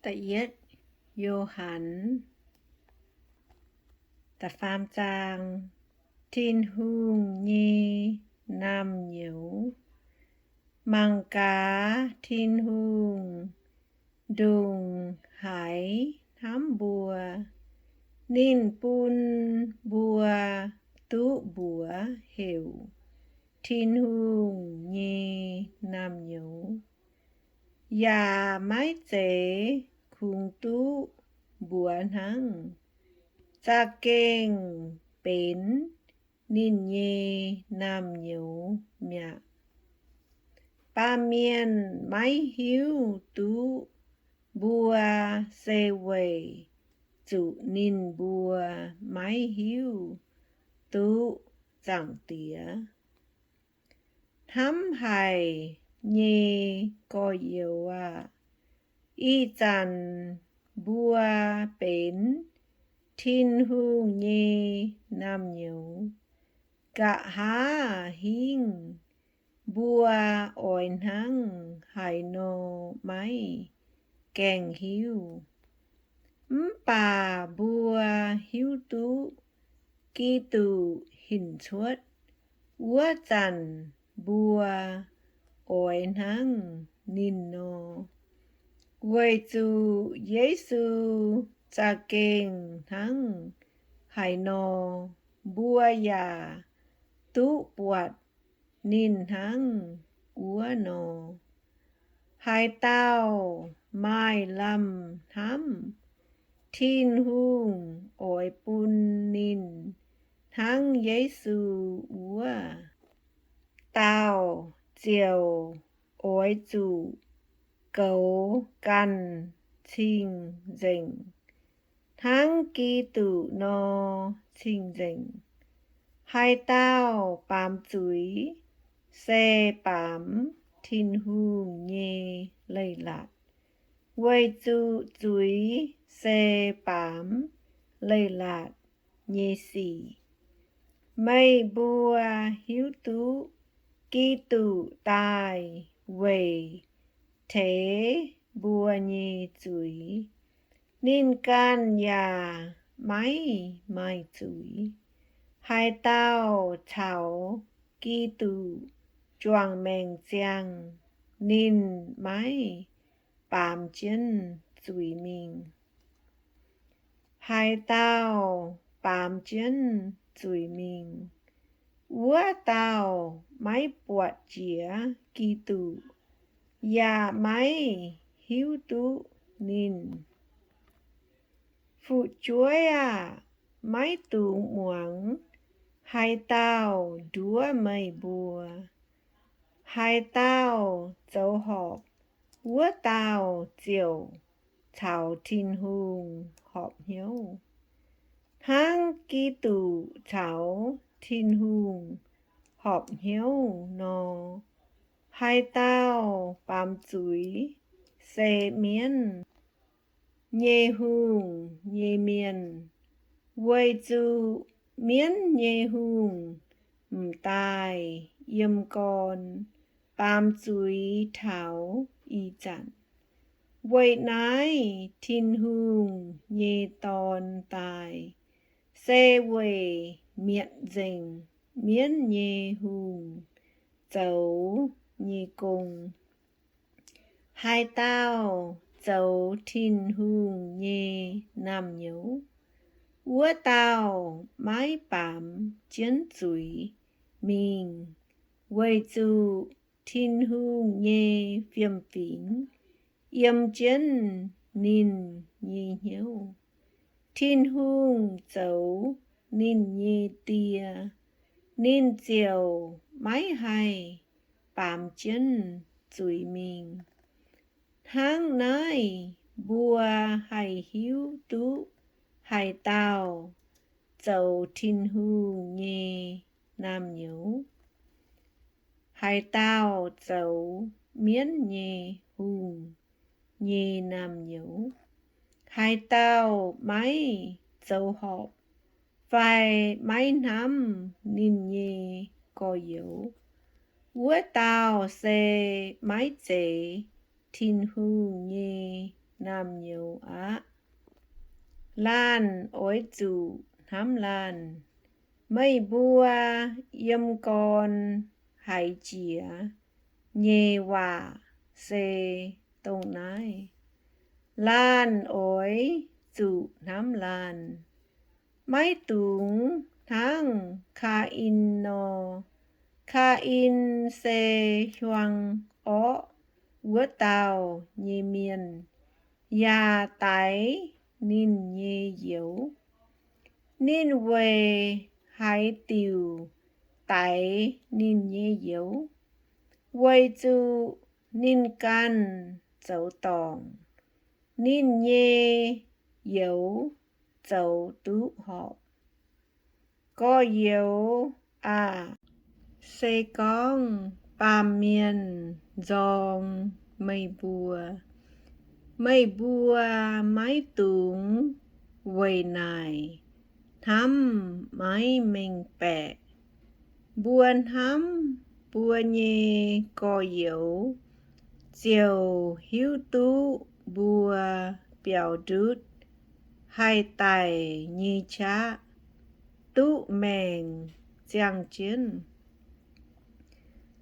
Da'yietv Yo^han, da'faam zaang. Tin-Hungh nyei naamh nyouz. Mangc gaax, Tin-Hungh ndongc haaix hnamv mbuo. Ninh bun mbuo duqv mbuox heuc Tin-Hungh nyei naamh nyouz, yaac maiv zeiz kungx duqv mbuox hnangv. Za'gengh benx ninh nyei naamh nyouz mi'aqv. Baamh mienh maiv hiuv duqv mbuo se weic zuqc ninh mbuo maiv hiuv duqv Zaangc Diex. Hnamv haic nyei gorx-youz aah! Ih zanc mbuo benx Tin-Hungh nyei naamh nyouz. Nqa'haav hingv mbuo oix hnangv haaix nor maiv gaengh hiuv. Mv baac mbuo hiuv duqv Giduc hinc cuotv wuov zanc mbuo oix hnangv ninh nor, weic zuqc Yesu za'gengh hnangv haaix nor, mbuo yaac duqv buatc ninh hnangv wuov nor. Haaix dauh maaih lamh hnamv, Tin-Hungh oix bun ninh hnangv Yesu wuov dauh ziouc oix zuqc goux ganh cing-nzengc, hnangv Giduc nor cing-nzengc. Haaix dauh baamz zuiz se baamz Tin-Hungh nyei leiz-latc, weic zuqc zuiz se baamz leiz-latc nyei sic. Meih mbuo hiuv duqv Giduc daaih weic teix mbuo nyei zuiz. Ninh ganh yaac maiv maaih zuiz. Haaix dauh caux Giduc juangc maengc ziangh, ninh maiv baamz jienv zuiz mingh. Haaix dauh baamz jienv zuiz mingh, wuov dauh maiv buatc jiex Giduc, yaac maiv hiuv duqv ninh. Fu'jueiv aah! Maiv dungx muangx haaix dauh nduov meih mbuo. Haaix dauh zoux horpc, wuov dauh ziouc caux Tin-Hungh horpc hnyouv, hnangv Giduc caux Tin-Hungh horpc hnyouv nor. Haaix dauh baamz zuiz se mienv nyei hungh nyei mienh, weic zuqc mienv nyei hungh m'daaih yiem gorn baamz zuiz taux ih zanc. Weic naaiv Tin-Hungh nyei Dorn daaih se weic mietc nzengc mienv nyei hungh zoux nyei gong. Haaix dauh zoux Tin-Hungh nyei naamh nyouz, wuov dauh maiv baamz jienv zuiz mingh, weic zuqc Tin-Hungh nyei fiem-fingx yiem jienv ninh nyei hnyouv. Tin-Hungh zoux ninh nyei Die, ninh ziouc maiv haih baamz jienv zuiz mingh. Hnangv naaiv mbuo haih hiuv duqv haaix dauh zoux Tin-Hungh nyei naamh nyouz, haaix dauh zoux mienv nyei hungh nyei naamh nyouz. Haaix dauh maiv zoux horpc fai maiv hnamv ninh nyei gorx-youz, wuov dauh se maiv zeiz Tin-Hungh nyei naamh nyouz aqv. Laanh oix zuqc hnamv laanh. Meih mbuo yiem gorn haiz jiex nyei waac se dongh naaiv: Laanh oix zuqc hnamv laanh. Maiv dungx hnangv Kaa^in nor. Kaa^in se hiuang orqv wuov dauh nyei mienh, yaac daix ninh nyei youz. Ninh weic haaix diuc daix ninh nyei youz? Weic zuqc ninh ganh zoux dorngc, ninh nyei youz zoux duqv horpc. Gorx-youz aah! Se gorngv baamh mienh nzorng meih mbuo, meih mbuo maiv dungx weic naaic hnamv maiv mengh baeqc. Mbuo hnamv mbuo nyei gorx-youz ziouc hiuv duqv mbuo biaux ndutv haih daic nyei qaqv duqv maengc ziangh jienv.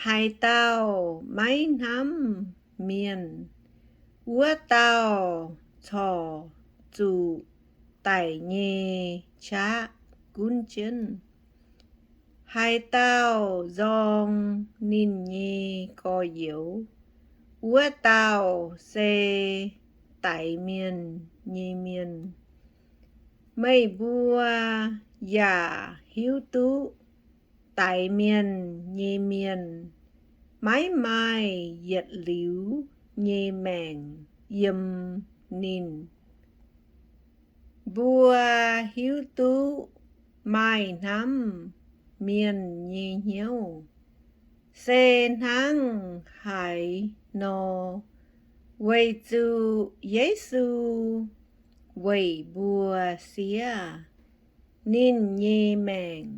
Haaix dauh maiv hnamv mienh, wuov dauh corc zuqc daic nyei qaqv gunv jienv. Haaix dauh nzorng ninh nyei gorx-youz, wuov dauh se daix mienh nyei mienh. Meih mbuo yaac hiuv duqv daix mienh nyei mienh maiv maaih yietc liuz nyei maengc yiem ninh. Mbuo hiuv duqv maaih hnamv mienh nyei hnyouv se hnangv haaix nor, weic zuqc Yesu weic mbuo siev ninh nyei maengc.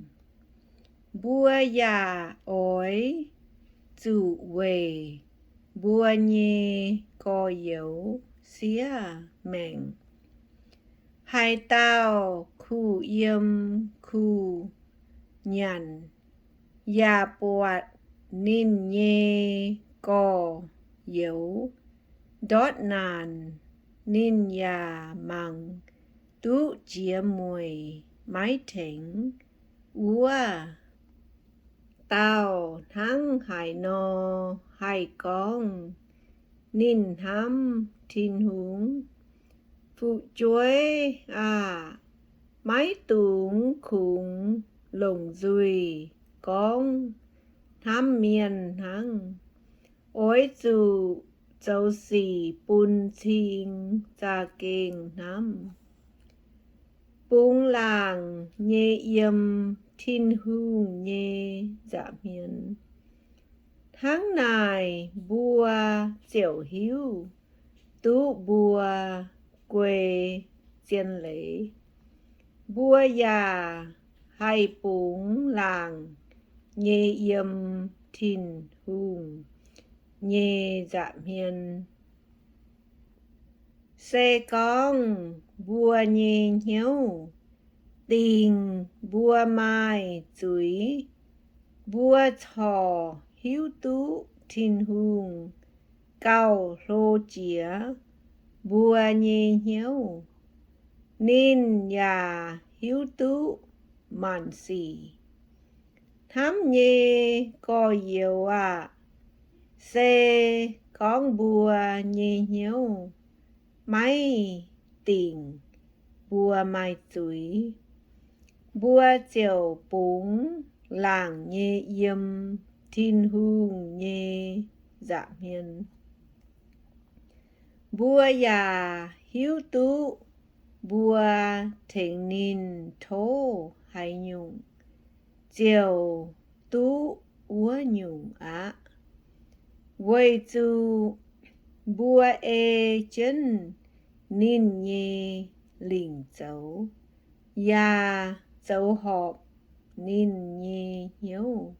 Mbuo yaac oix zuqc weic mbuo nyei gorx-youz siev maengc. Haaix dauh kuh yiem kuh nyanc yaac buatc ninh nyei gorx-youz ndortv naanc, ninh yaac mangc duqv jiex mueic maiv tengx wuov dauh hnangv haaix nor haih gorngv ninh hnamv Tin-Hungh? Fu'jueiv aah! Maiv dungx kungx longc nzuih gorngv hnamv mienh hnangv. Oix zuqc zoux sic bun cing za'gengh hnamv, bungx laangc nyei yiem Tin-Hungh nyei nza'hmien. Hnangv naaic mbuo ziouc hiuv duqv mbuo guei zien leiz. Mbuo yaac haih bungx laangc nyei yiem Tin-Hungh nyei nza'hmien. Se gorngv mbuo nyei hnyouv dingc mbuo maaih zuiz, mbuo corc hiuv duqv Tin-Hungh gauh hlo jiex mbuo nyei hnyouv. Ninh yaac hiuv duqv maanc sic. Hnamv nyei gorx-youz aah! Se gorngv mbuo nyei hnyouv maiv dingc mbuo maaih zuiz, mbuo ziouc bungx laangc nyei yiem Tin-Hungh nyei nza'hmien. Mbuo yaac hiuv duqv mbuo tengx ninh tov haaix nyungc, ziouc duqv wuov nyungc aqv, weic zuqc mbuo ei jienv ninh nyei lingc zoux, yaac zoux horpc ninh nyei hnyouv.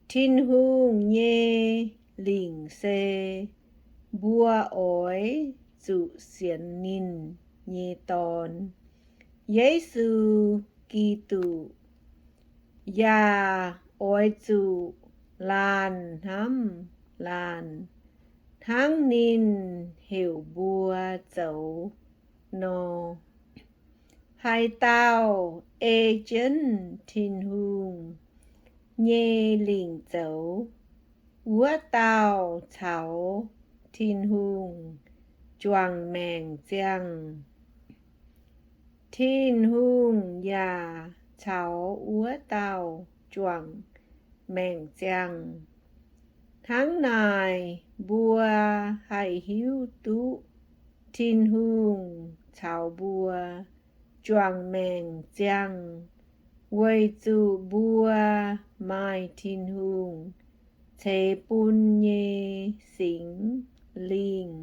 Tin-Hungh nyei lingc se mbuo oix zuqc sienx ninh nyei Dorn, Yesu Giduc, yaac oix zuqc laanh hnamv laanh hnangv ninh heuc mbuo zoux nor. Haaix dauh ei jienv Tin-Hungh nyei lingc zoux, wuov dauh caux Tin-Hungh juangc maengc ziangh. Tin-Hungh yaac caux wuov dauh juangc maengc ziangh. Hnangv naaic, mbuo haih hiuv duqv Tin-Hungh caux mbuo juangc maengc ziangh weic zuqc mbuo maaih Tin-Hungh ceix bun nyei Singx Lingh.